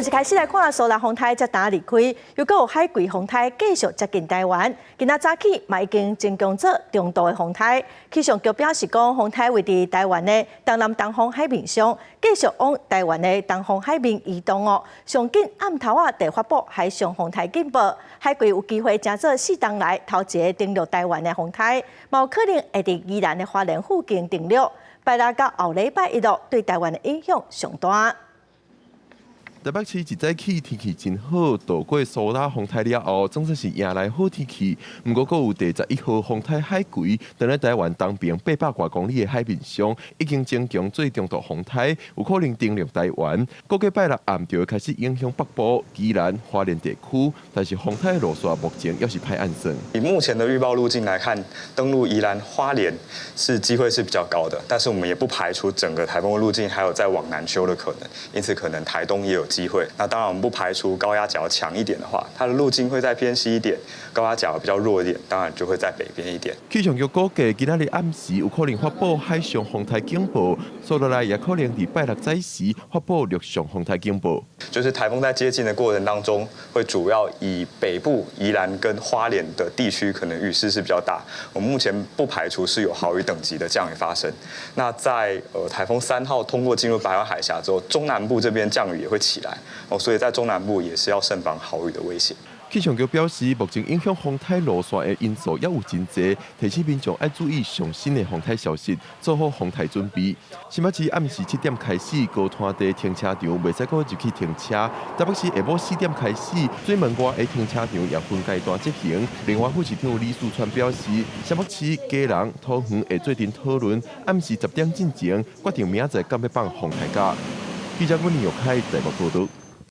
們一開始來看蘇拉風颱才剛離開，又閣有海葵風颱繼續接近台灣。今仔早起嘛已經增強做中度的風颱。氣象局表示講，風颱位佇台灣的東南東方海面上，繼續往台灣的東方海面移動哦。上緊暗頭仔就發布海上風颱警報，海葵有機會成做四冬來頭一个登陸台灣的風颱，嘛有可能會佇宜蘭的花蓮附近登陸。拜六到後禮拜一路對台灣的影響上大。台北市一早起天氣真好，渡過蘇拉風颱了後，總算是迎來好天氣。毋過，閣有第11號風颱海葵，佇咧台灣東邊800外公里的海面上，已經增強做中度風颱，有可能登陸台灣。估計拜六暗就會開始影響北部、宜蘭、花蓮地區，但是風颱路線目前猶是歹按算。以目前的預報路徑來看，登陸宜蘭花蓮是機會是比較高的，但是我們也不排除整個颱風路徑還有再往南修的可能，因此可能台東也有機會。那當然，我們不排除高壓較強一點的話，它的路徑會再偏西一點；高壓較比較弱一點，當然就會在北邊一點。氣象局估計，今仔日暗時有可能發布海上風颱警報，接落來也可能佇拜六早時發布陸上風颱警報。就是颱風在接近的過程當中，會主要以北部宜蘭跟花蓮的地區可能雨勢是比較大。我們目前不排除是有豪雨等級的降雨發生。那在颱風3號通過進入台灣海峽之後，中南部這邊降雨也會起來哦，所以在中南部也是要慎防豪雨的威脅。氣象局表示，目前影響風颱路線的因素猶有真濟，提醒民眾愛注意上新的風颱消息，做好風颱準備。新北市暗時7點開始，高灘地停車場袂使閣入去停車。台北市下晡4點開始，水門外的停車場也分階段執行。另外，副市長李四川表示，新北市基隆、桃園會做陣討論，暗時10點進前決定明仔載敢欲放風颱假。記者溫玉凱台北報道。